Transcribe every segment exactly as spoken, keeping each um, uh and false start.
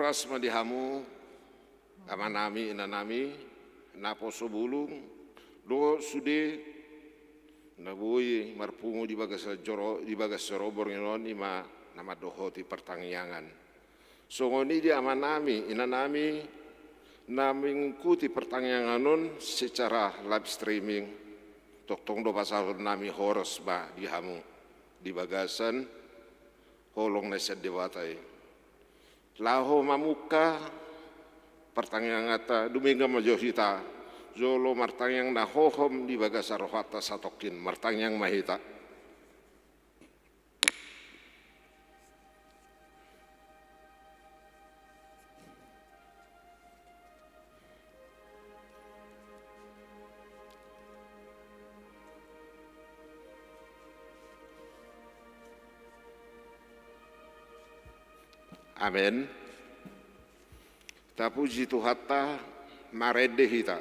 Horas ma di hamu, amanami, inanami, naposo bulung, dohot sude na boi marpungu di bagasan joro, di bagasan joro borngin on, i ma na mandohoti partangiangan. Songon i di amanami, inanami, na mengikuti partangiangan on secara live streaming, tongtong do pasahatonnami horas ma di hamu di bagasan holong na sian Debata i. Laho mamungka partangianganta, dumenggan ma jo hita jolo martangiang na hohom di bagasan rohanta satongkin. Martangiang ma hita. Amen. Tapuji Tuhanta, marende hita.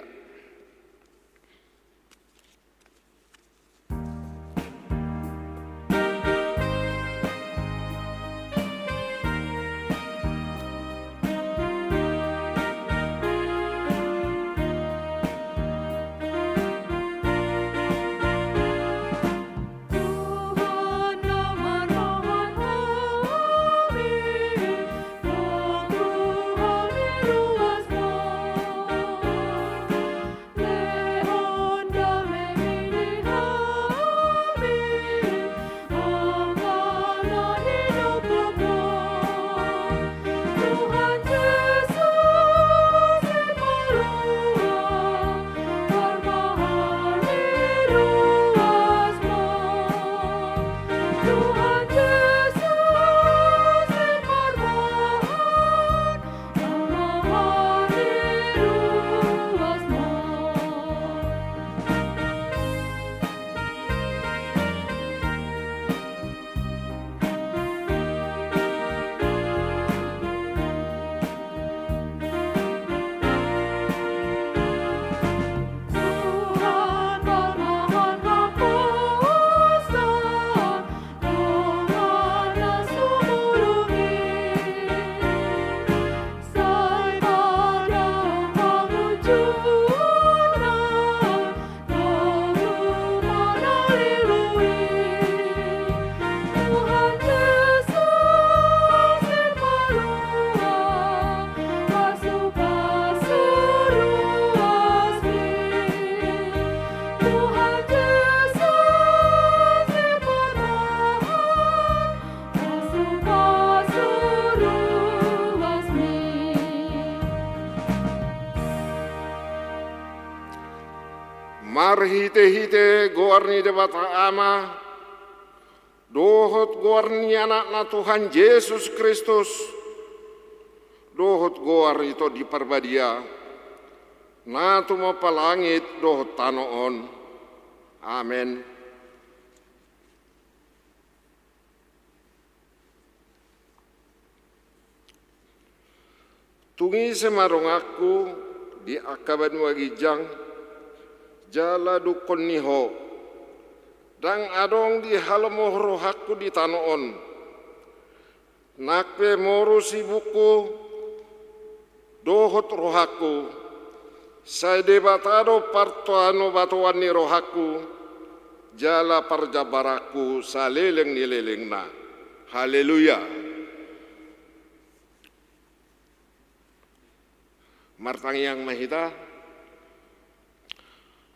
Marhitehite goar ni Debata Ama, dohot goar ni Anakna Tuhan Jesus Kristus, dohot goar ni Tondi Parbadia, na tumompa langit dohot tano on. Amen. Tung ise ma donganku di angka banua ginjang, jala dungkon ni ho, ndang adong dihalomohon rohangku di tano on. Nang pe moru sibukku dohot rohangku, sai Debata do partanobatoan ni rohangku, jala parjambaranku saleleng ni lelengna. Haleluya. Martangiang ma hita.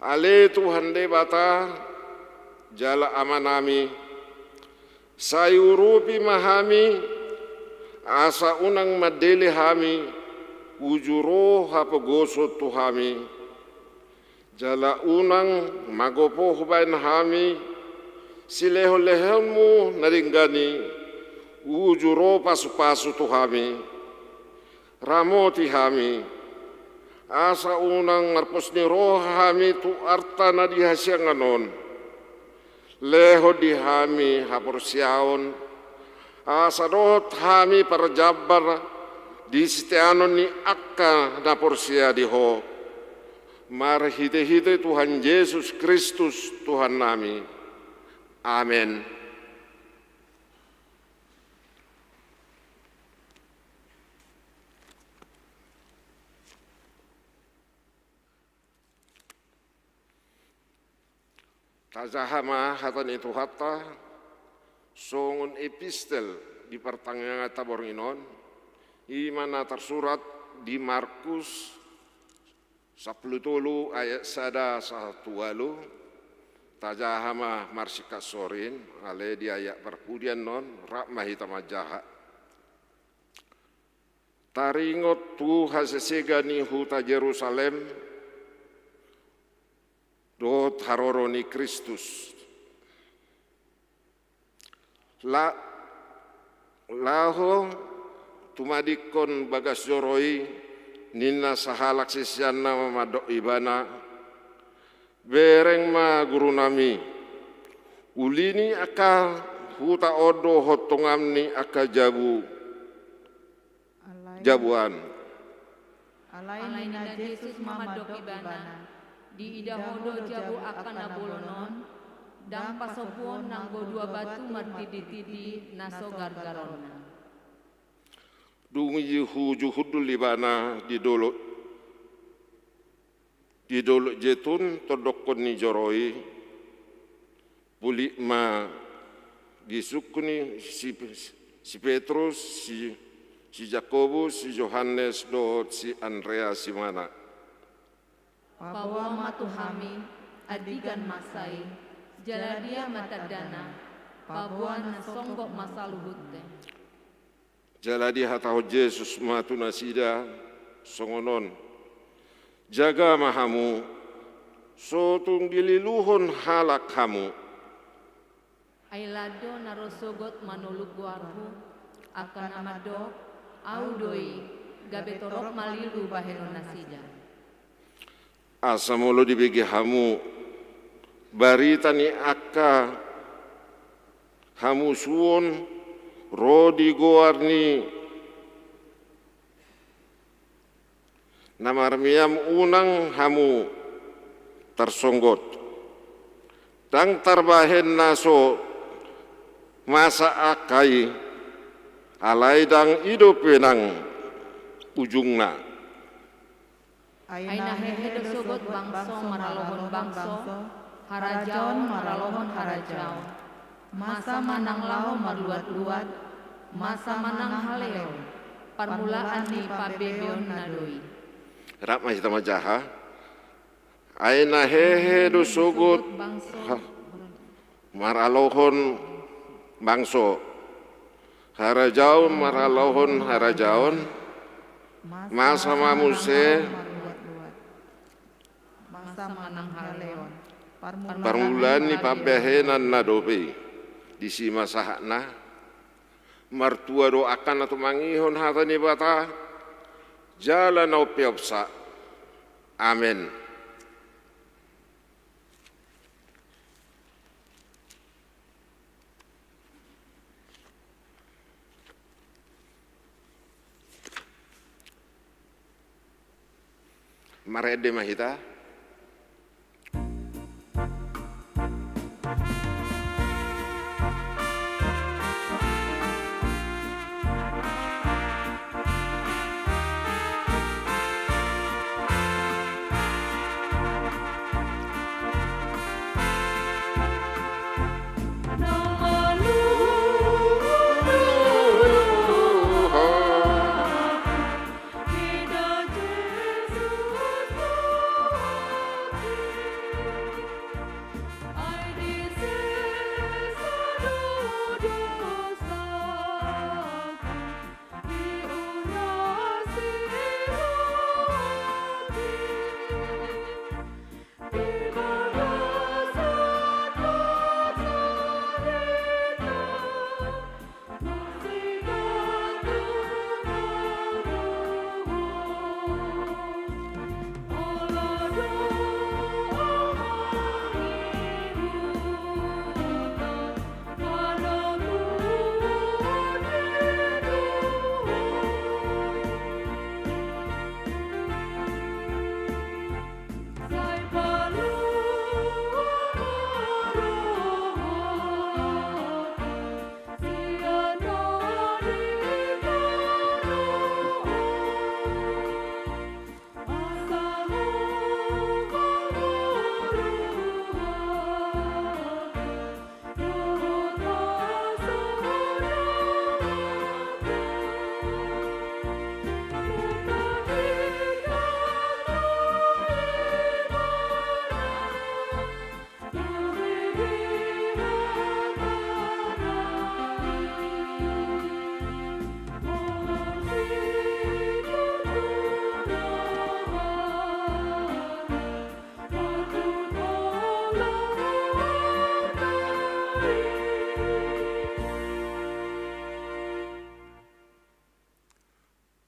Ale Tuhan Debata, jala Amanami, sai urupi ma hami, asa unang mandele hami, uju ro hapogoson tu hami. Jala unang magopo hubaen hami silehonlehonmu na denggan i, uju ro pasupasu tu hami. Ramoti hami, asa unang marpos ni roha hami tu arta na di hasiangan on. Lehon di hami haporseaon, asa dohot hami parjambar di siteanon ni angka na porsea di Ho. Marhitehite Tuhan Jesus Kristus, Tuhannami. Amen. Tajaha ma hata ni Tuhanta songon epistel di partangianganta borngin on, i ma na tarsurat di Markus sampulu tolu ayat sada sahat tu ualu. Tajaha ma marsingkat sorin, alai di ayat parpudi annon, rap ma hita manjaha. Taringot tu hasesega ni huta Jerusalem dohot haroro ni Kristus. La-, laho tumadingkon bagas joro i, ninna sahalak siseanna mandok ibana: Bereng ma, Gurunami, uli ni angka huta on do hontongan ni angka jabu, alai jabu an. Alai nina Jesus ma mandok ibana: Diida ho do jabu angka na bolon on? Ndang pasombuon nanggo dua batu martinditindi na so gargaronna. Dung i huju hundul ibana di dolok, di dolok Jetun, tondokkon ni joro i. Pulik ma disungkun i si, si Petrus, si, si Jakobus, si Johannes dohot si Andreas ibana. Paboa ma tu hami andigan masa i, jala dia ma tandana, paboa na songgop ma saluhutna. Jala dihatahon Jesus ma tu nasida songon on: Jaga ma hamu, so tung dililuhon halak hamu. Ai lan do na ro sogot manoluk goarhu, angka na mandok: Ahu do i, gabe torop ma lilu bahenon nasida. Asa molo dibege hamu barita ni angka hamusuon ro di goar ni na marmiam, unang hamu tarsonggot. Ndang tarbahen na so masa angka i, alai ndang i dope nang ujungna. Ai na hehe do sogot bangso maralohon bangso, harajaon maralohon harajaon. Masa ma nang laho marluat-luat, masa ma nang haleon. Parmulaan ni pambebeonna do i. Rap ma hita manjaha. Ai na hehe do sogot bangso, ha, maralohon bangso, harajaon maralohon harajaon. Masa ma muse, masa ma nang haleon. Parmulaan ni pambahenanna dope i. Disi ma sahatna. Martua do angka na tumangihon hata ni Debata jala na umpeopsa. Amen. Marende ma hita.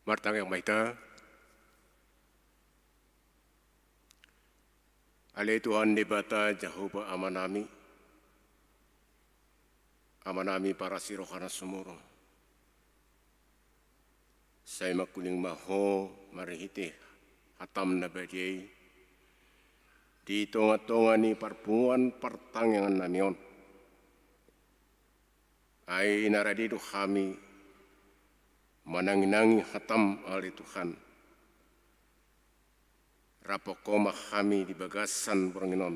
Martangiang ma hita. Ale Tuhan Debata Jahowa Amanami, Amanami parasi roha na sumurung. Sai mangkuling ma Ho marhite hataM na badia i di tongatonga ni parpunguan partangiangannami on. Ai na rade do hami mananginangi hataM, ale Tuhan. Raphon Ho ma hami di bagasan borngin on.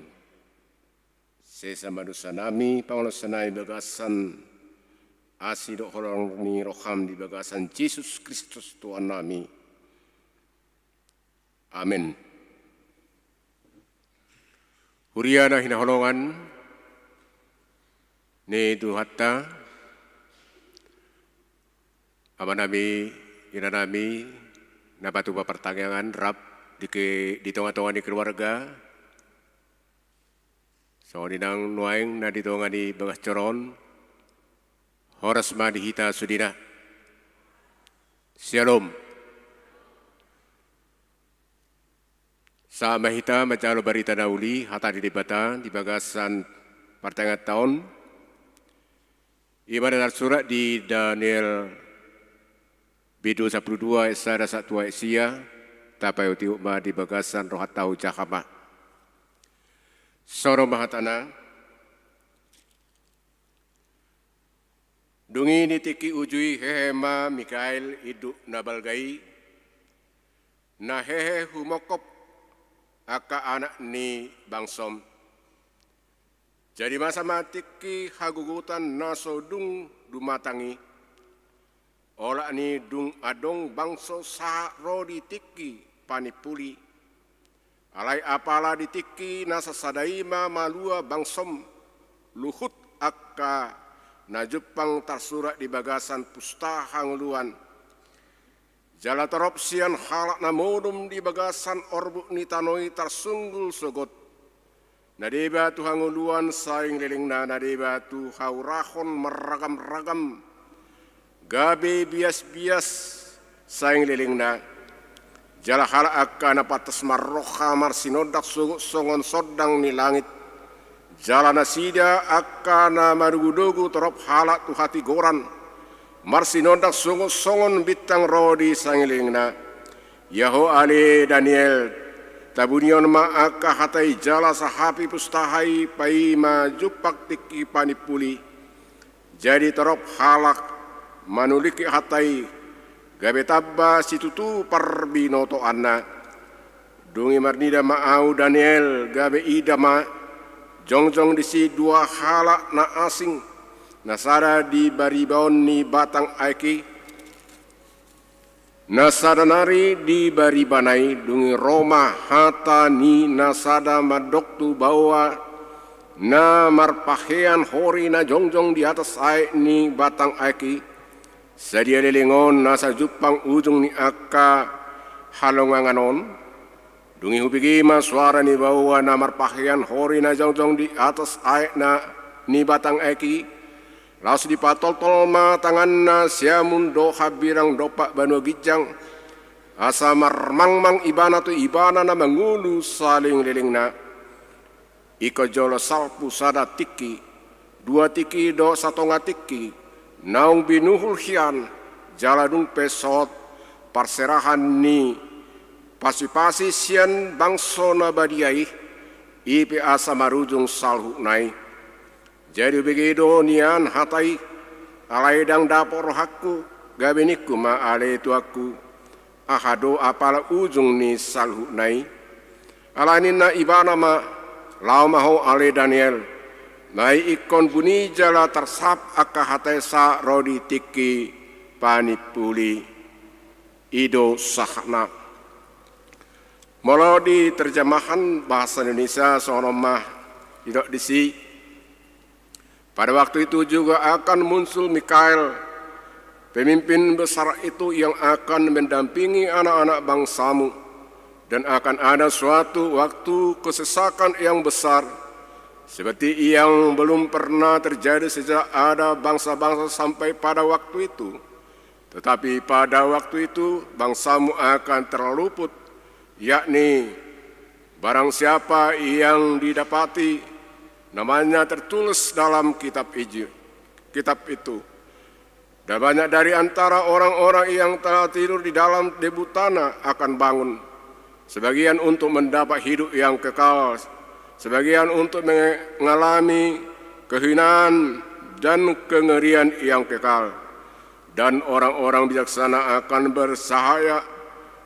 Sesa ma dosanami, pangalaosanami bagasan asi dohot holong ni rohaM di bagasan Jesus Kristus Tuhannami. Amen. Huria na hinaholongan ni Tuhanta, amanami, inanami, na patupa partangiangan rap di ke-, di tongatonga ni keluarga. Songon i nang nuaeng na di tonga ni bagas joro on, horas ma di hita sudena. Syalom. Sahat ma hita manjalo barita na uli, hata ni Debata di bagasan partangianganta on. I ma na tarsurat di Daniel bindu sampulu dua ayat sada sahat tu ayat sia, tapaihutihut ma di bagasan rohanta, hujaha ma. Songon on ma hatana. Dung i di tingki uju i hehe ma Mikael induk na balga i, na hehe humongkop angka anak ni bangsom. Jadi masa ma tingki hagogotan na so dung dumatang i, olat ni dung adong bangso sahat ro di tingki panimpuli. Alai apala di tingki na sasada i ma malua bangsom, luhut angka na jumpang tarsurat di bagasan pustaha hangoluan. Jala torop sian halak na modom di bagasan orbuk ni tano i tarsunggul sogot. Na deba tu hangoluan saleleng lelengna, na deba tu haurahon marragamragam, gabe biasbias saleleng lelengna. Jala halak angka na pantas marroha marsinondang sogot songon sondang ni langit. Jala nasida angka na madogudogu torop halak tu hatigoran, marsinondang sogot songon bintang ro di saleleng lelengna. Ia ho ale Daniel, tabunion ma angka hata i jala sahapi pustaha i paima jumpang tingki panimpuli. Jadi torop halak manulingki hata i, gabe tamba situtu parbinotoanna. Dung i marnida ma ahu Daniel, gabe ida ma, jongjong disi dua halak na asing, na sada di baribaon ni batang aek i, na sada nari di baribana i. Dung i ro ma hata ni na sada mandok tu baoa na marpahean hori na jongjong di atas aek ni batang aek i. Sadia leleng on nasa jumpang ujung ni angka halongangan on. Dung i hubege ma soara ni baoa na marpahean hori na jongjong di atas aek na ni batang aek i, laos dipatoltol ma tanganna siamun do hambirang dompak banua ginjang, asa marmangmang ibana tu ibana na mangolu saleleng lelengna. Ingkon jolo salpu sada tingki, dua tingki dohot satonga tingki, naung binuhul hian, jala dung pe sohot parserahan ni pasipasi sian bangso na badia i, i pe asa marujung saluhutna i. Jadi hubege do nian hata i, alai ndang dapot rohangku, gabe ningku ma ale tuanku, aha do apala ujung ni saluhutna i? Alani ninna ibana ma, laho ma ho ale Daniel, nai ingkon buni jala tarsahap angka hata i sahat ro di tingki panimpuli. I do sahatna. Molo di terjemahan bahasa Indonesia songon on ma didok disi. Pada waktu itu juga akan muncul Mikael, pemimpin besar itu yang akan mendampingi anak-anak bangsamu, dan akan ada suatu waktu kesesakan yang besar, seperti yang belum pernah terjadi sejak ada bangsa-bangsa sampai pada waktu itu. Tetapi pada waktu itu bangsamu akan terluput, yakni barang siapa yang didapati namanya tertulis dalam kitab iji-, kitab itu. Dan banyak dari antara orang-orang yang telah tidur di dalam debu tanah akan bangun, sebagian untuk mendapat hidup yang kekal, sebagian untuk mengalami kehinaan dan kengerian yang kekal. Dan orang-orang bijaksana akan bercahaya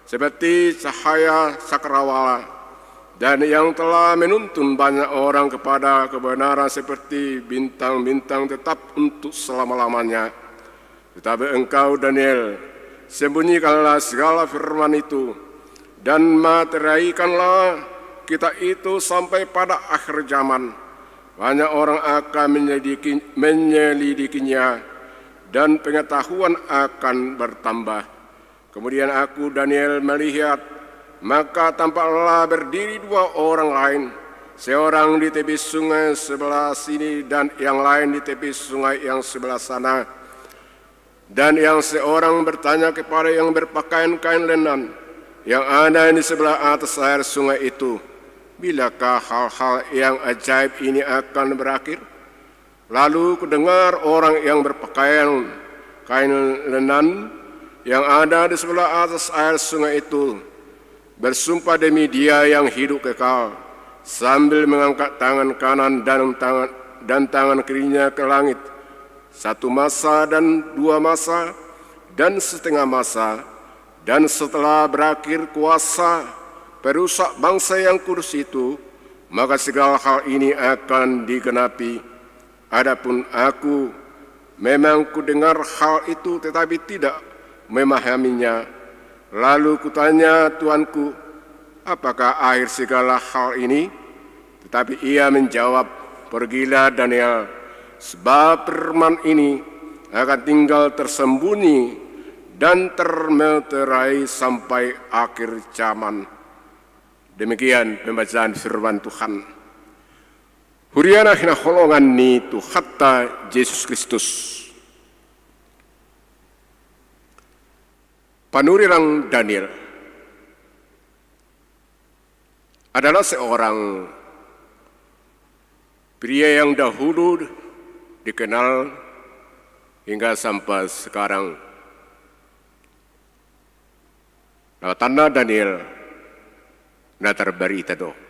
seperti cahaya cakrawala, dan yang telah menuntun banyak orang kepada kebenaran seperti bintang-bintang tetap untuk selama-lamanya. Tetapi engkau, Daniel, sembunyikanlah segala firman itu, dan materikanlah kitab itu sampai pada akhir zaman. Banyak orang akan menyelidiki-, menyelidikinya, dan pengetahuan akan bertambah. Kemudian aku, Daniel, melihat, maka tampaklah berdiri dua orang lain, seorang di tepi sungai sebelah sini dan yang lain di tepi sungai yang sebelah sana. Dan yang seorang bertanya kepada yang berpakaian kain lenan, yang ada di sebelah atas air sungai itu, "Bilakah hal-hal yang ajaib ini akan berakhir?" Lalu kudengar orang yang berpakaian kain lenan yang ada di sebelah atas air sungai itu bersumpah demi Dia yang hidup kekal, sambil mengangkat tangan kanan dan tangan, dan tangan kirinya ke langit, satu masa dan dua masa dan setengah masa, dan setelah berakhir kuasa perusak bangsa yang kudus itu, maka segala hal ini akan digenapi. Adapun aku, memang kudengar hal itu, tetapi tidak memahaminya. Lalu kutanya Tuanku, "Apakah akhir segala hal ini?" Tetapi Ia menjawab, "Pergilah, Daniel, sebab firman ini akan tinggal tersembunyi dan termeterai sampai akhir zaman." Demikian pembacaan firman Tuhan. Huria na hinaholongan ni Tuhanta Jesus Kristus. Panurirang Daniel adalah seorang pria yang dahulu dikenal hingga sampai sekarang. Lapatanna Daniel na tarbarita do.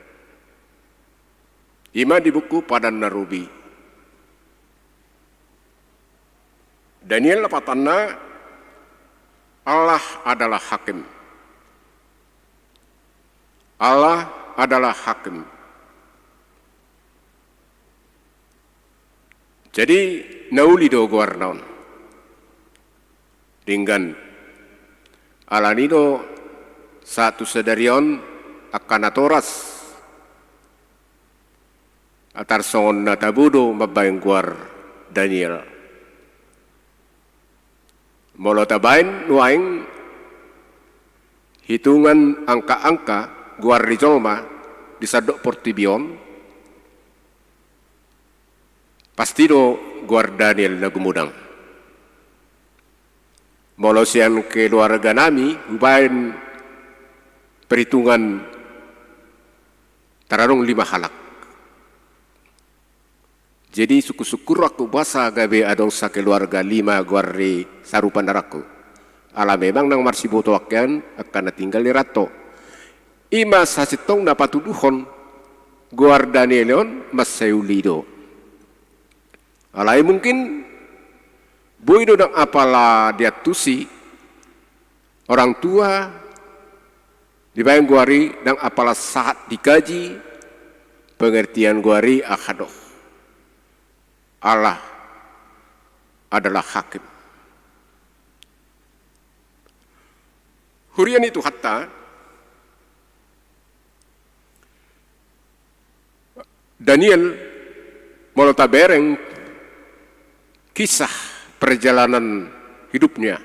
I ma di buku Padan na Robi. Daniel lapatanna, Allah adalah hakim. Allah adalah hakim. Jadi, na uli do goarna on. Denggan. Alani do sahat tu sadari on angka natoras, tarsongon na tabo do mambahen goar Daniel. Molo tabahen nuaeng hitungan angka-angka goar ni jolma di sandok portibi on, pasti do goar Daniel na gumodang. Molo sian keluarga nami hubahen perhitungan, taradong lima halak. Jadi sungkun-sungkun rohangku boasa gabe adong sakeluarga lima goar ni sarupa na rohangku. Ala memang nang marsiboto angka an, angka na tinggal di ranto. I ma sasintongna patuduhon goar Daniel on mansai uli do. Alai mungkin boi do ndang apala diantusi orang tua dibahen goar i, ndang apala sahat dikaji pengertian goar i aha do. Allah adalah hakim. Huria ni Tuhanta, Daniel, molo tabereng kisah perjalanan hidupnya,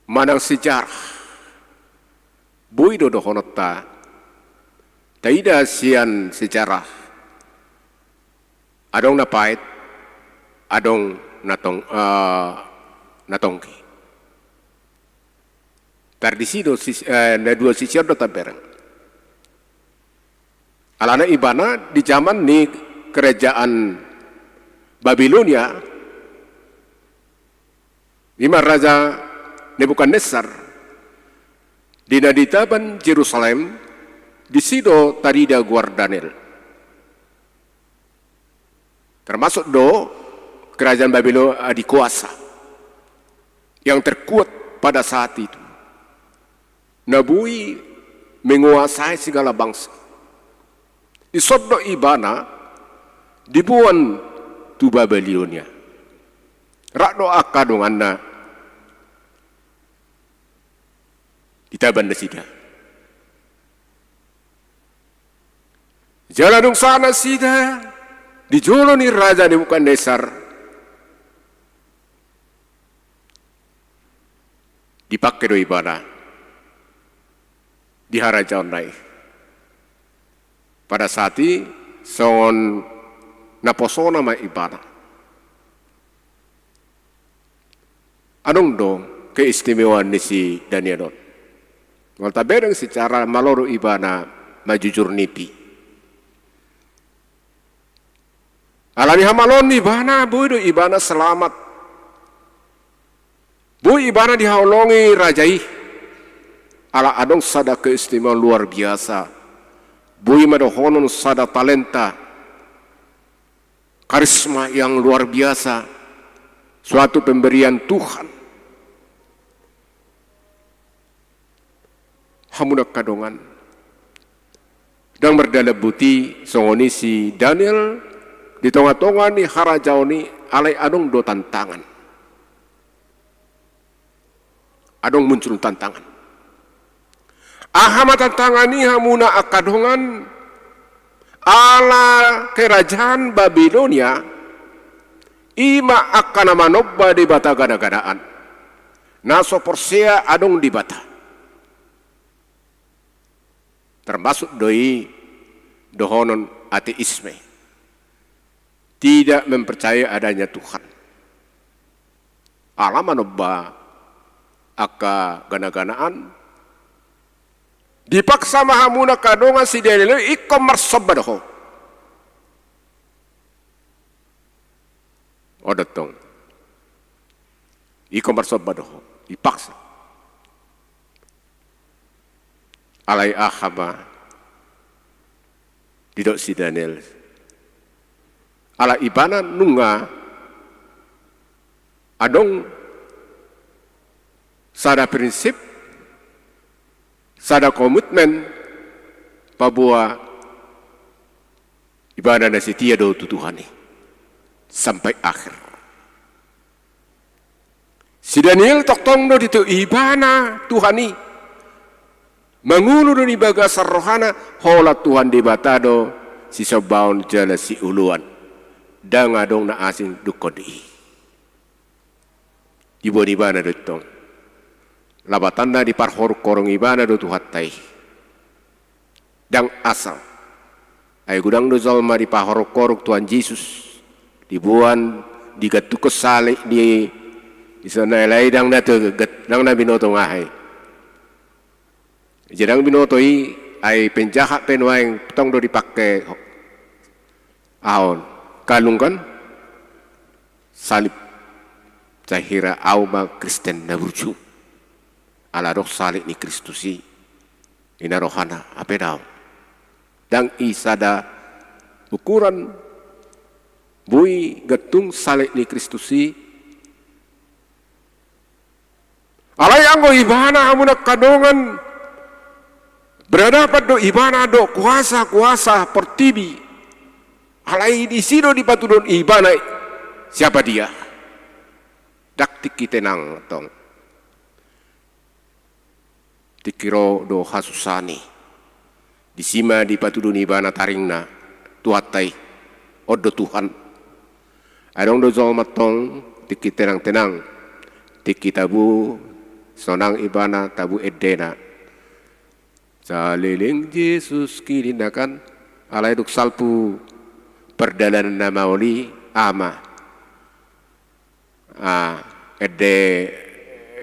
manang sejarah, boi do dohononta taida sian sejarah. Adong na paet, adong na tong, eh, na tonggi. Tar disi do sis-, eh, na dua sisi on do tabereng. Alana ibana di zaman ni kerajaan Babilonia, ima Raja Nebukadnesar, di na ditaban Jerusalem, disi do tarida goar Daniel. Termasuk do kerajaan Babilonia adikuasa yang terkuat pada saat itu. Na boi menguasai segala bangsa. Dison do ibana diboan tu Babilonia. Rap do angka donganna ditaban nasida. Jala dung sahat nasida di jolo ni Raja Nebukadnesar, dipangke do ibana di harajaonna i. Pada saat i songon naposona ma ibana. Adong do keistimewaan ni si Daniel on. Molo tabereng secara malo do ibana manjujur nipi. Alani hamaloon ni ibana, boi do ibana selamat. Boi ibana dihaholongi raja i. Ala adong sada keistimewaan luar biasa. Boi ma dohonon sada talenta, karisma yang luar biasa, suatu pemberian Tuhan. Hamu na angka dongan, ndang mardalan buti songon i si Daniel di tonga-tonga ni harajaon i, alai adong do tantangan. Adong muncul tantangan. Aha ma tantangan i, hamu na angka dongan? Ala kerajaan Babilonia i ma angka na manomba debata gana-ganaan, na so porsea adong Debata. Termasuk do i dohonon ateisme, tidak mempercayai adanya Tuhan. Ala manomba angka gana-ganaan, dipaksa ma hamu na angka dongan si Daniel i ingkon marsomba do ho. On do tong. Ingkon marsomba do ho, dipaksa. Alai aha ma didok si Daniel? Ala ibana nunga adong sada prinsip, sada komitmen, paboa ibana na setia do tu Tuhan i sampai akhir. Si Daniel tongtong do didok ibana Tuhan i. Mangolu do di bagasan rohana, holan Tuhan Debata do sisombaon jala sioloan. Ndang adong na asing dungkon di i. Diboan ibana do tong. Lapatanna diparhorunghorung ibana do Tuhanta i. Ndang asal. Ai godang do jolma diparhorunghorung Tuhan Jesus, diboan, digantungkon salik di, di son, alai ndang na teget, ndang na binoto ngahe. Jadi ndang binoto i, ai penjahat pe nuaeng tong do dipangke. Aha on, kalung kan? Salib. Sahira au ma Kristen na burju. Ala adong salik ni Kristus i. Ina rohana, hape daong. Ndang i sada ukuran, boi gantung salik ni Kristus i. Alai anggo ibana, hamu na angka dongan, berhadapan do ibana dohot kuasa-kuasa portibi. Alai disi do dipatuduhon ibana, siapa dia? Ndang tingki tenang tong. Tingki ro do hasusaan i. Disi ma dipatuduhon ibana taringna, Tuhanta i. On do Tuhan. Adong do jolma tong tingki tenang-tenang. Tingki tabu sonang ibana, tabu endena. Saleleng Jesus kirinna kan. Alai dung salpu pardalanan na maol i, aha ma? Ah, Ende,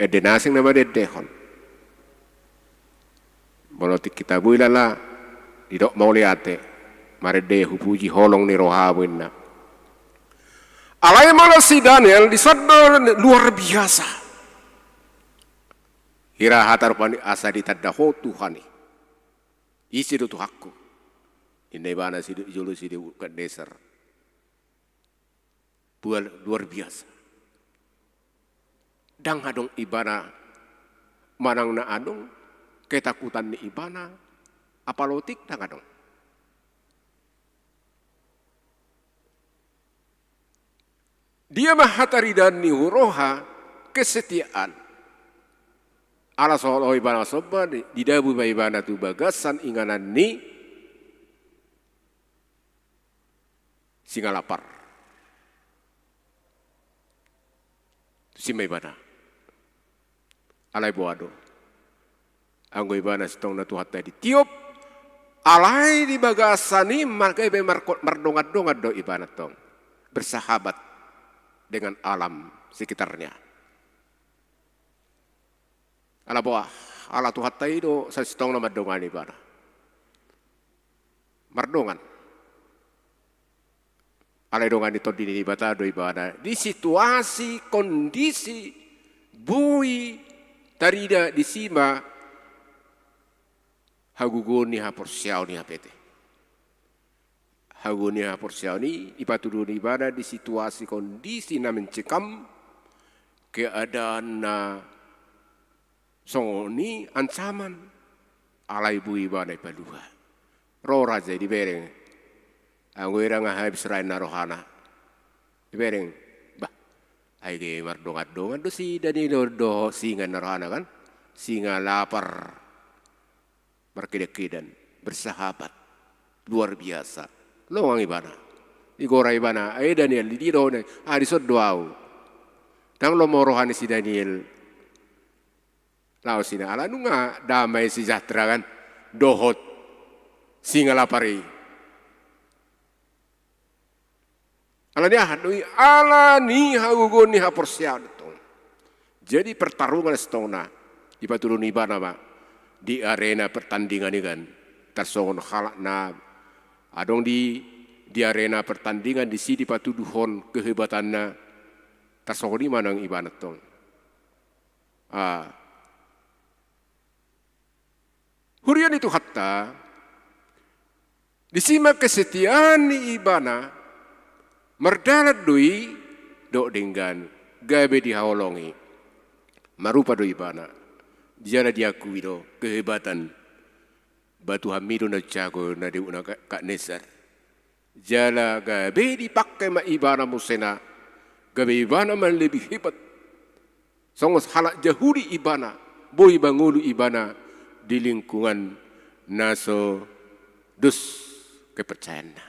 ende na asing nama diendehon. Molo tingki na boi lala, didok mauliate, marende hupuji holong ni rohamu inna. Alai molo si Daniel dison do luar biasa. Hira hata rupani asa ditanda ho Tuhan i. Ise do Tuhanku? Inna ibana si jolo si Nebukadnesar. Bual luar biasa. Ndang adong ibana manang na adong ketakutan ni ibana, apalotik ndang adong. Dia ma hataridaan ni huroha kesetiaan. Ala so olo ibana somba, didabu ma ibana tu bagasan inganan ni singa lapar. Tusi ma ibana. Alai boha do? Anggo ibana sintongna Tuhanta ditiop, alai di bagasan i marga iba marko-, mardongan-dongan do ibana tong. Bersahabat dengan alam sekitarnya. Ala boha, ala Tuhanta i do sasintongna mandongani ibana. Mardongan. Alai dongan ni Tondi ni Debata do ibana di situasi, kondisi, boi tarida disi ma hagogoon ni haporseaon i hape ate. Hagogoon ni haporseaon i dipatuduhon ibana di situasi kondisi na mencekam, keadaan na songon i ancaman, alai boi ibana dipalua. Ro raja i dibereng. Anggo i ndang habis raja na rohana. Dibereng. Bah, ai gabe mardongan-dongan do si Daniel dohot singa na rohana kan. Singa lapar. Markedan-kedan, bersahabat, luar biasa. Longang ibana. Digora ibana, "Eh Daniel, di dia do ho?" "Ah, dison do ahu." Ndang lomo roha ni si Daniel. Laos ibana ala nunga damai sejahtera kan. Dohot singa lapar i. Ala ni aha do i, ala ni hagogoon ni haporseaon tong. Jadi pertarungan sintongna dipatuduhon ibana ma di arena pertandingan i kan, tarsongon halak na adong di, di arena pertandingan disi dipatuduhon kehebatanna, tarsongon i ma nang ibana tong. Ah. Huria ni Tuhanta, disi ma kesetiaan ni ibana, mardalan do i dohot denggan, gabe dihaholongi. Marupa do ibana, jala diakui do kehebatan. Ba Tuhanmi do na jago na debukna Nebukadnesar. Jala gabe dipangke ma ibana muse na, gabe ibana ma lebih hebat. Songon halak Jahudi ibana, boi mangolu ibana di lingkungan na so dos kepercayaanna.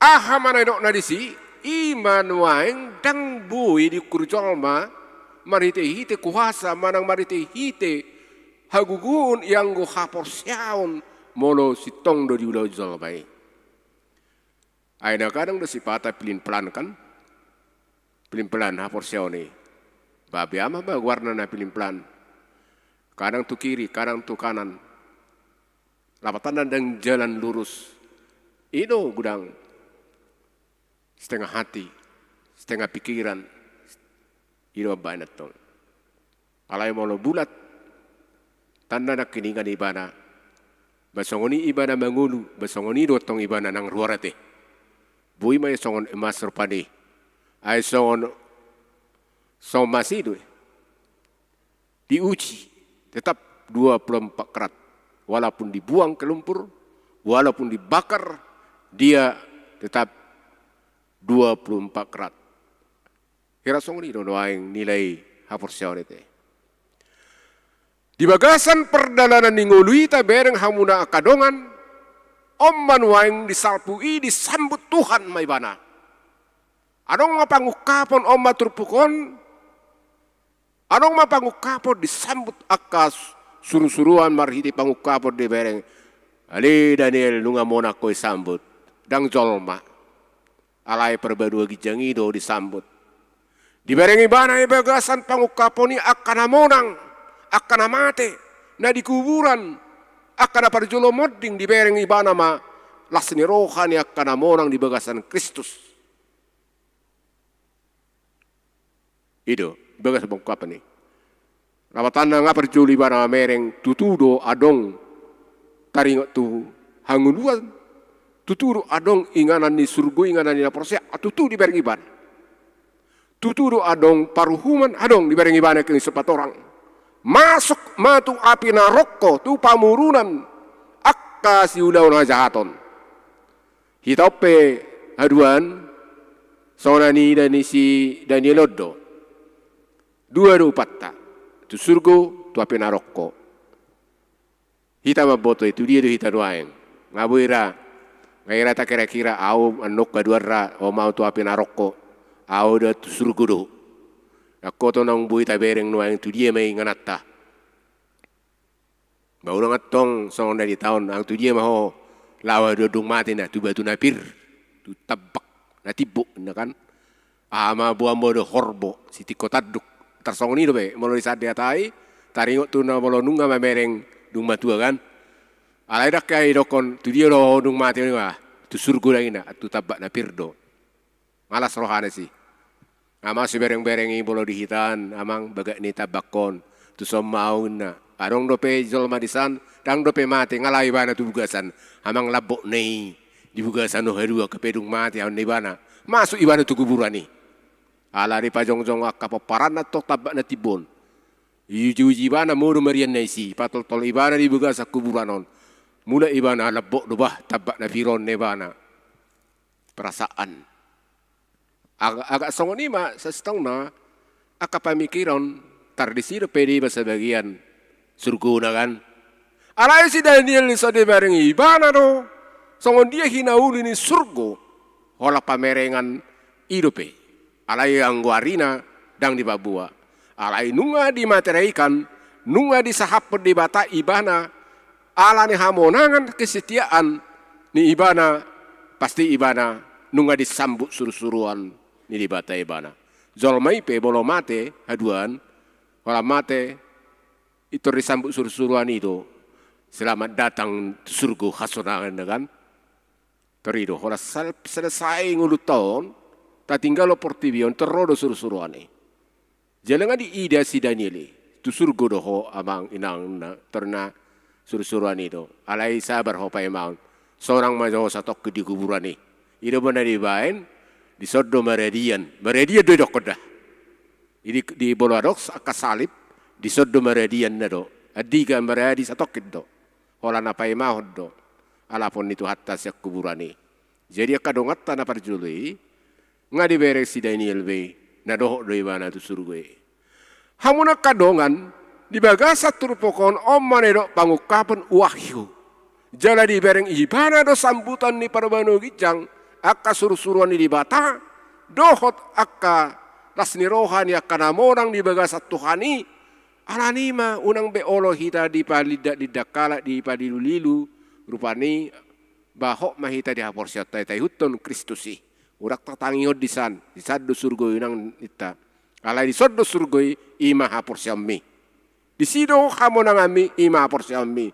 Aha ma na nidokna disi, i ma nuaeng ndang boi diukur jolma, marhite-hite kuasa, manang marhite-hite hagogoon ianggo haporseaon molo sintong do diulahon jolma i. Ai na kadang do sipata pelin-pelan kan, pelin-pelan haporseaon i. Babe ama ba goarna na pelin-pelan. Kadang tu kiri, kadang tu kanan. Lapatanna ndang jalan lurus. I do godang setengah hati, setengah pikiran. I do baen antong. Alai molo bulat, tanda nangkiningan ibana. Ba songon i ibana mangolu, ba songon i do antong ibana nang ruar ate. Boi ma i songon emas rupani. Ai songon, songon emas i do i. Diuji, tetap dua puluh empat karat. Walaupun dibuang ke lumpur, walaupun dibakar, dia tetap dua puluh empat karat. Hira songon i do nuaeng nilai haporseaon i ate. Di bagasan pardalanan ni ngolu i tabereng hamuna angka dongan, on ma nuaeng di salpu i disambut Tuhan ma ibana. Adong ma pangungkapon on ma turpuk on, adong ma pangungkapon disambut angka surusuruan marhite pangungkapon dibereng. Ale Daniel, nunga monang ho disambut. Ndang jolma. Alai parbanua ginjang i do disambut. Dibereng ibana i bagasan pangungkapon i angka na monang, angka na mate, na di kuburan, angka na parjolo monding, dibereng ibana ma las ni roha ni angka na monang di bagasan Kristus. I do, di bagasan pangungkapon i. Lapatanna nga parjolo ibana mamereng, tutu do adong taringot tu hangoluan, tutu do adong inganan ni surgo, inganan ni na porsea, tutu dibereng ibana. Tutu do adong paruhuman, adong dibereng ibana, ingkon sipatorang. Masuk ma tu api naroko, tu pamurunan angka siulaon hajahaton. Hita on pe haduan, songon na niida ni si Daniel on do. Dua do upatta, tu surgo, tu api naroko. Hita mamboto i, tu dia do hita nuaeng. Nga boi ra, nga hira takira-kira, au annon haduan ra, au ma tu api naroko, au da tu surgo do. Angkoto naung boi tabereng nuaeng tu dia ma i ingananta. Ba unang antong songon na di taon, ang tu dia ma ho laho haduan dung mate na, tu batu na pir, tu tambak na timbo, ninna kan. Aha ma boan ma do horbo, sitingko tanduk. Tarsongon i dope, molo di sandai hata i, taringot tu na molo nunga mamereng dung matua kan. Alai ndang hea didokkon, tu dia do ho dung mate, ninna, tu surgo do ninna, tu tambak na pir do. Nga las rohana si. Nga ma sibereng-bereng i molo di hita an, amang, bagak ni tambak on. Tuson ma au, ninna. Adong dope jolma di san, ndang dope mate, nga laho ibana tu bugasan. Amang, lambokna i di bugasan on haduan, hape dung mate, ninna ibana. Masuk ibana tu kuburan i. Ala dipajongjong angka pomparanna tong tambak na timbo on. Diuji-uji ibana modom arianna disi, patoltol ibana di bagasan kuburan on. Mulak ibana, lambok do bah tambak na pir on, ninna ibana. Perasaan. Agak, agak songon i ma sasintongna angka pamikiron, tar disi dope diida sebagian surgona kan. Alai si Daniel i so dibereng ibana do songon dia hinauli ni surgo, holan pamerengan i dope. Alai anggo arina ndang dipaboa. Alai nunga dimateraikan, nunga disahaphon Debata ibana, ala ni hamonangan kesetiaan ni ibana, pasti ibana nunga disambut surusuruan ni Debata ibana. Jolma i pe molo mate haduan, holan mate, i tor disambut surusuruan i do, selamat datang tu surgo hasonangan, ninna kan. Tor i do, holan sel-, selesai ngolunta on, tatinggal portibi on, tor ro do surusuruan i. Jala nga diida si Daniel i, tu surgo do ho amang inang, ninna, tor ninna surusuruan i do. Alai sabar ho paimaon. Sonang ma jo ho satongkin di kuburan i. I do bona dibaen, dison do maradian. Maradian do idokkon da. I di, di molo adong angka salib, dison do maradianna do. Andigan maradi satongkin do. Holan na paimahon do alapon ni Tuhanta sian kuburan i. Jadi angka donganta na parjolo i, nga dibereng si Daniel be, na dohot do ibana tu surgo i. Hamu angka dongan, di bagasan turpuk on, on ma na didok pangungkapon, wahyu. Jala dibereng ibana do sambutan ni parbanua ginjang, angka surusuruan ni Debata, dohot angka las ni roha ni angka na monang di bagasan Tuhan i. Alani i ma unang be olo hita dipalindak-lindak halak, dipalilu-lilu, rupani ba hot ma hita di haporseaonta i taihuthon Kristus i. Unang tatangihon disan, disan do surgo i, unang ninta. Alai dison do surgo i, i ma haporseaonmi. Disi do hamonanganmi, i ma haporseaonmi.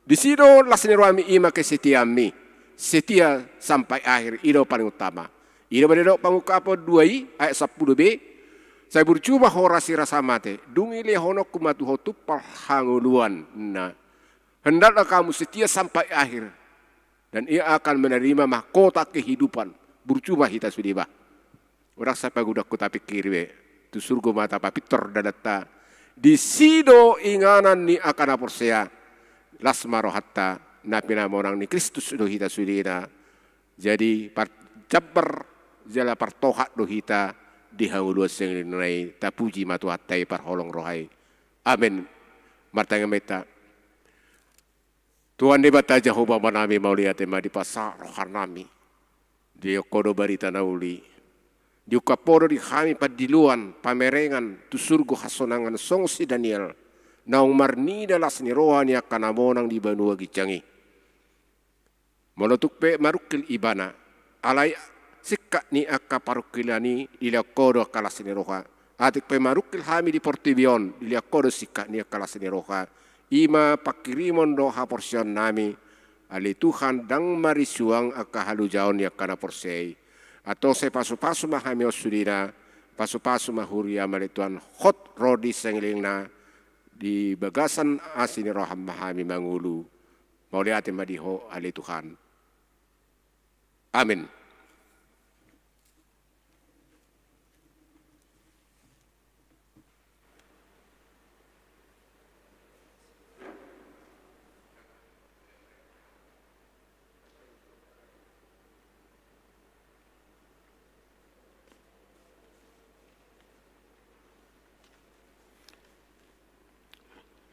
Disi do las ni rohami, i ma kesetiaanmi. Setia sampai akhir, i do paling utama. I do na didok pangungkapon dua i, ayat sampulu be. Sai burju ma ho rasirasa mate, dung i lehononku ma tu ho tumpal hangoluan, ninna. Hendaklah kamu setia sampai akhir, dan ia akan menerima mahkota kehidupan. Burju ma hita sude bah. Unang sai pagodangku tapingkiri be. Tu surgo ma tapapintor dalanta. Disi do inganan ni angka na porsea. Las ma rohanta, na pinamonang ni Kristus do hita sudena. Jadi parjambar jala partohap do hita di hangoluan sahali nai. Tapuji ma Tuhanta i parholong roha i. Amen. Martangiang ma hita. Tuhan Debata Jahowa Amanami, mauliate ma dipasahat rohanami. Didok Ho do barita na uli. Diungkap Ho do di hami pandiloan, pamerengan tu surgo hasonangan songon si Daniel, naung marnida las ni roha ni angka na monang di banua ginjang i. Molo tung pe marungkil ibana, alai singkat ni angka parungkilan i, dilehon Ho do angka las ni roha. Atik pe marungkil hami di portibi on, dilehon Ho do singkat ni angka las ni roha. I ma panghirimon dohot haporseaon nami, ale Tuhan, ndang marisuang angka halojaon ni angka na porsea i. Antong sai pasupasu ma hami on sudena, pasupasu ma huriaM, ale Tuhan, hot ro di sahilengna, di bagasan asi ni rohaM ma hami mangolu. Mauliate ma di Ho, ale Tuhan. Amen.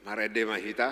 Marende ma hita.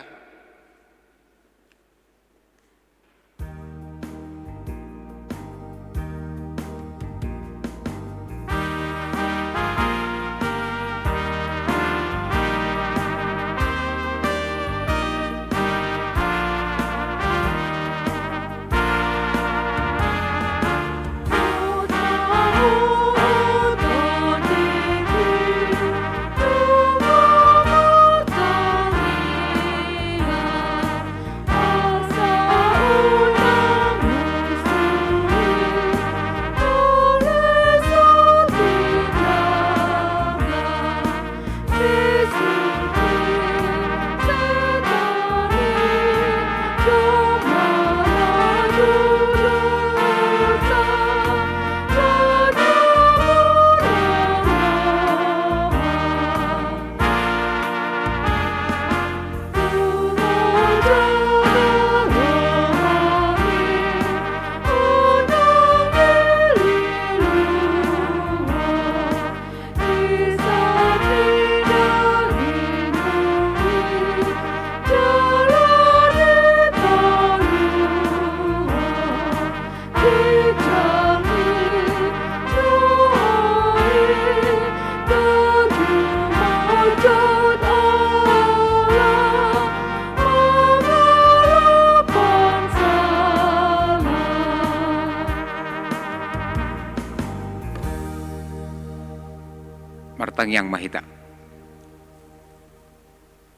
Martangiang ma hita.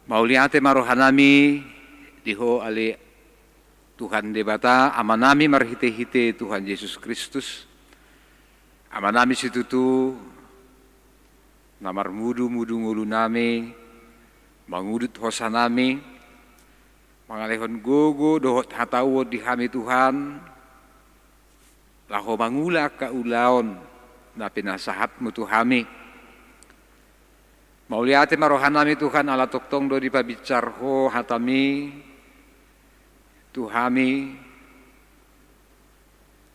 Mauliate ma rohanami di Ho, ale Tuhan Debata, Amanami marhitehite Tuhan Jesus Kristus, Amanami situtu, na marmudumudu ngolunami, mangudut hosanami, mangalehon gogo dohot hatauon di hami, Tuhan, laho mangula angka ulaon na pinasahatMu tu hami. Mauliate ma rohanami, Tuhan, ala tongtong do dipabinsar Ho hataMi tu hami,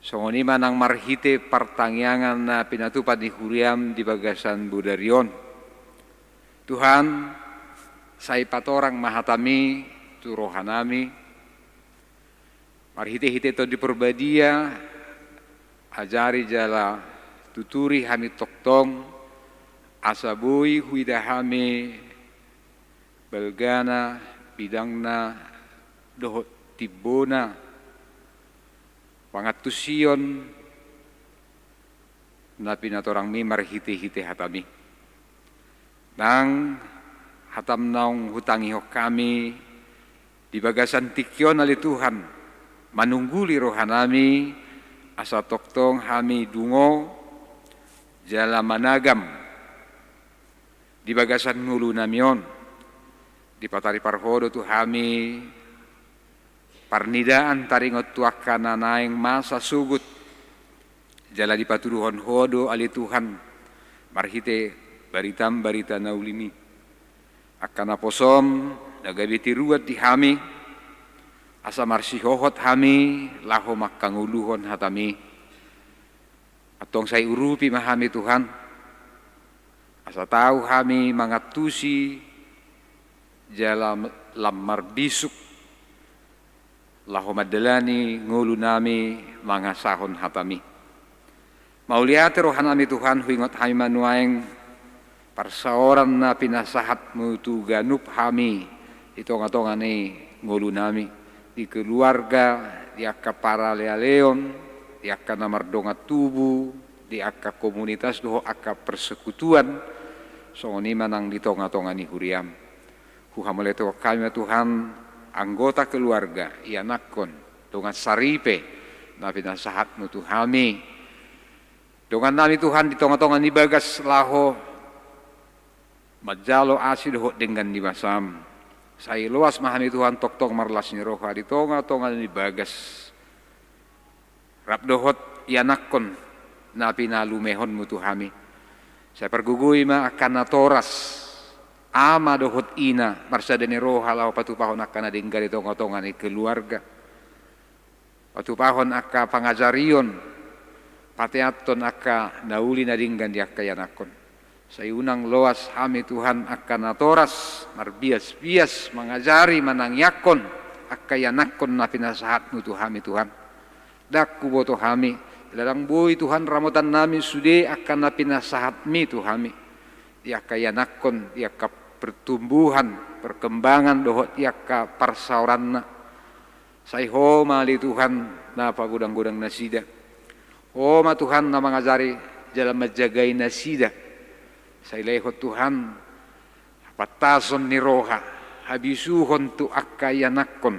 songon i ma nang marhite partangiangan na pinatupa ni huriaM di bagasan bodari on. Tuhan, sai patorang ma hataMi tu rohanami, marhitehite Tondi Parbadia, ajari jala tuturi hami tongtong, asa boi huida hami balgana, bidangna, dohot timbona, pangantusion, na pinatorangMi marhitehite hataMi. Nang hataM naung hutangihon hami di bagasan tingki on, ale Tuhan, manungguli rohanami, asa tongtong hami dungo, jala managam di bagasan ngolunami on. Dipataripar Ho do tu hami parnidaan taringot tu angka na naeng masa sogot, jala dipatuduhon Ho do, ale Tuhan, marhite baritaM, barita na uli i, angka naposoM na gabe tiruan di hami, asa marsihohot hami laho mangkangoluhon hataMi. Antong sai urupi ma hami, Tuhan, asa tau hami mangantusi jala lam marbisuk laho mandalani ngolunami mangasahon hataMi. Mauliate rohanami, Tuhan, huingot hami ma nuaeng parsaoran na pinasahatMu tu ganup hami di tongatonga ni ngolunami, di keluarga, di angka paralealeon, di angka na mardongan tubu, di angka komunitas dohot angka persekutuan, songon i ma nang di tonga-tonga ni huriam. Huhamauliatehon hami ma Tuhan, anggota keluarga, ianakkon, dongan saripe, na pinasahatmu tu hami. Dongannami Tuhan di tonga-tonga ni bagas laho manjalo asi dohot denggan ni basam. Sai loas ma hami Tuhan tongtong marlas ni roha di tonga-tonga ni bagas. Rap dohot ianakkon na pinalumehonmu tu hami. Sai pargogoi ma angka natoras, ama dohot ina, marsada ni roha laho patupahon angka na denggan di tonga-tonga ni keluarga. Patupahon angka pangajarion, pateanhon angka na uli na denggan di angka ianakkon. Sai unang loas hami Tuhan angka natoras, marbias-bias, mangajari, manangiangkon angka ianakkon na pinasahatmu tu hami Tuhan. Ndang huboto hami, ndang boi Tuhan ramotannami sude angka na pinasahatmi tu hami. Di angka ianakkon, di angka pertumbuhan, perkembangan dohot di angka parsaoranna. Sai Ho ma ale Tuhan na pagodang-godang nasida. Ho ma Tuhan na mangajari jala manjagai nasida. Sai lehon Tuhan hapantason ni roha, habisuhon tu angka ianakkon,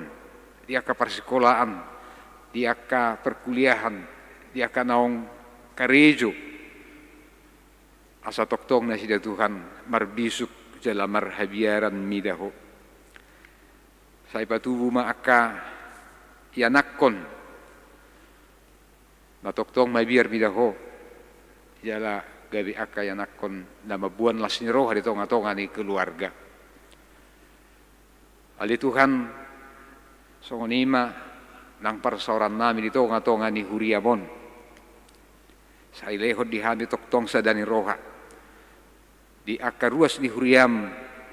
di angka parsikolaan, di angka perkuliahan, di angka naung karejo. Asa tongtong nasida Tuhan marbisuk jala marhabiaran mida Ho. Sai patubu ma angka ianakkon na tongtong mabiar mida Ho, jala gabe angka ianakkon na mamboan las ni roha di tonga-tonga ni keluarga. Ale Tuhan, songon i ma nang parsaorannami di tonga-tonga ni huriam on. Sai lehon di hami tongtong sada ni roha di angka ruas ni huriam,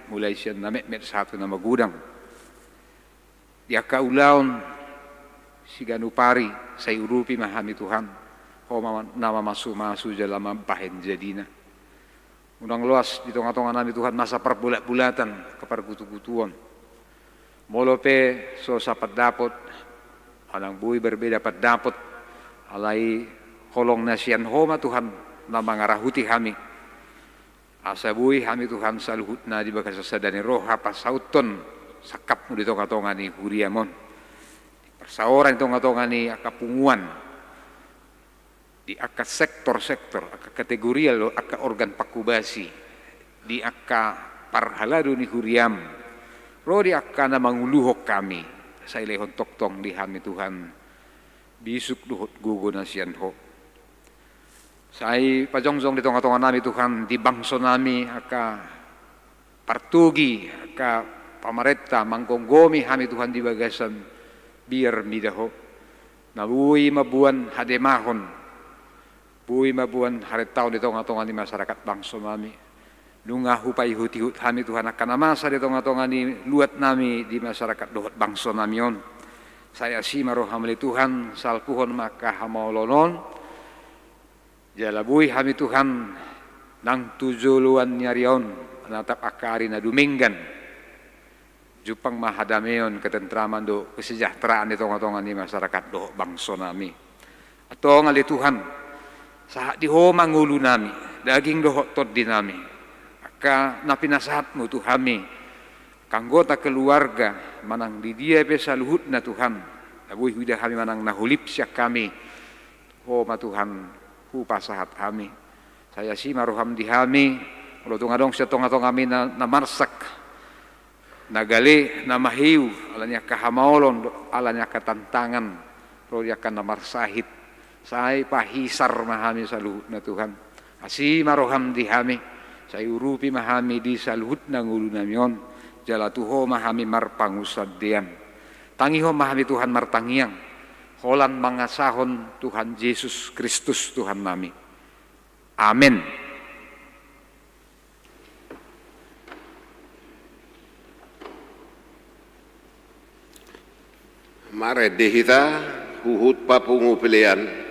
mulai sian na metmet sahat tu na magodang, di angka ulaon siganup ari. Sai urupi ma hami Tuhan, Ho ma na mamasu-masu jala mambahen jadina. Unang loas di tonga-tonganami Tuhan masa parbulat-bulatan, angka pargutu-gutuon. Molo pe so sapandapot, manang boi berbeda pandapot, alai holong na sian Ho ma Tuhan na mangarahuti hami. Asa boi hami Tuhan saluhutna di bagasan sada ni roha pasauthon sangkapmu di tonga-tonga ni huriam on. Parsaoran di tonga-tonga ni angka punguan, di angka sektor-sektor, angka kategorial, angka organ pangkobasi, di angka parhalado ni huriam, ro di angka na manguluhon hami. Sai lehon tongtong di hami Tuhan bisuk dohot gogo na sian Ho. Sai pajongjong di tonga-tonganami Tuhan, di bangsonami angka partogi, angka pamarenta manggomgomi hami Tuhan di bagasan biar mida Ho. Na boi mamboan hademahon, boi mamboan harentaon di tonga-tonga ni masyarakat bangsonami. Nunga hupaihut-ihut hami Tuhan angka na masa di tonga-tonga ni luatnami di masyarakat dohot bangsonami on. Sai asi ma roham ale Tuhan, salpuhon ma angka hamaolon on. Jala boi hami Tuhan nang tu joloan ni ari on, manatap angka ari na dumenggan. Jumpang ma hadameon, ketentraman dohot kesejahteraan di tonga-tonga ni masyarakat dohot bangsonami. Antong ale Tuhan, sahat di Ho ma ngolunami, daging dohot tondinami. Angka na pinasahatmu tu hami, angka anggota keluarga, manang di dia pe saluhutna Tuhan, na boi huida hami manang na holip sian hami, Ho ma Tuhan hupasahat hami. Sai asi ma roham di hami, molo tung adong sian tonga-tongami na, na marsak, na gale, na maheu, ala ni angka hamaolon, ala ni angka tantangan, ro di angka na marsahit. Sai pahisar ma hami saluhutna Tuhan. Asi ma roham di hami, sai urupi ma hami di saluhutna ngolunami on, jala tu Ho ma hami marpangunsandean. Tangihon ma hami Tuhan martangiang, holan mangasahon Tuhan Jesus Kristus Tuhannami. Amen. Marende hita, huhut papungu pelean.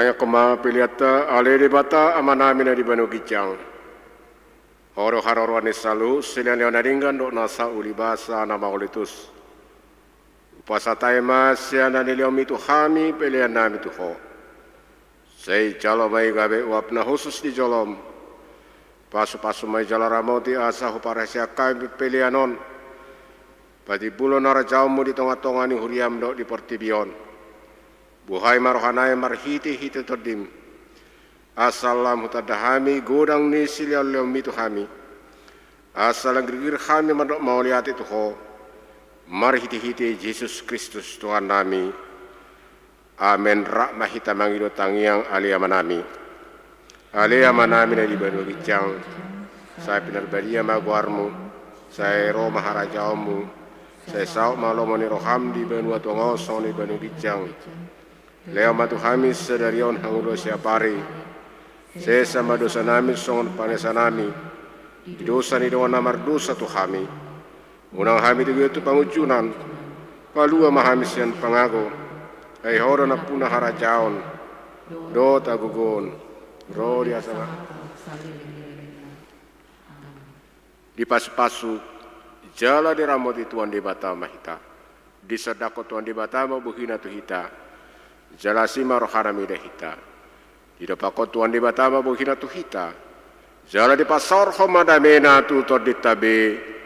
Tangiangkon ma peleanta, ale Debata Amanami na di banua ginjang. Ho do haroroan ni saluhut silehonlehon na denggan dohot nasa ulibasa na mauliutus. Hupasahat ma sian na nilehonMi tu hami peleannami tu Ho. Sai jalo ma i gabe uap na hushus di jolom. Pasupasu ma i jala ramoti asa huparhaseang hami pelean on patimbulhon harajaonMu di tongatonga ni huriaM dohot di portibi on. Buhai ma rohanami marhitehite TondiM, asa lam hutanda hami godang ni silehonlehonMi tu hami, asa lam girgir hami mandok mauliate tu Ho, marhitehite Jesus Kristus Tuhannami. Amen. Rap ma hita mangido tangiang, ale Amanami. Ale Amanami na di banua ginjang, sai pinarbadia ma goarMu, sai ro ma harajaonMu, sai saut ma lomo ni rohaM di banua tonga on songon na di banua ginjang. Lehon ma tu hami sadari on hangoluan siapari. Sesa ma dosanami songon panesanami di dosa ni dongan na mardosa tu hami. Unang hami togihon tu pangunjunan, palua ma hami sian pangago. Ai Ho do nampuna harajaon dohot hagogoon ro di asa Dipasupasu jala diramoti Tuhan Debata ma hita. Disondangkon Tuhan Debata ma bohiNa tu hita, jala asi ma rohaNa mida hita. Didompakkon Tuhan Debata ma bohiNa tu hita, jala dipasaorhon ma dameNa tu tondinta be.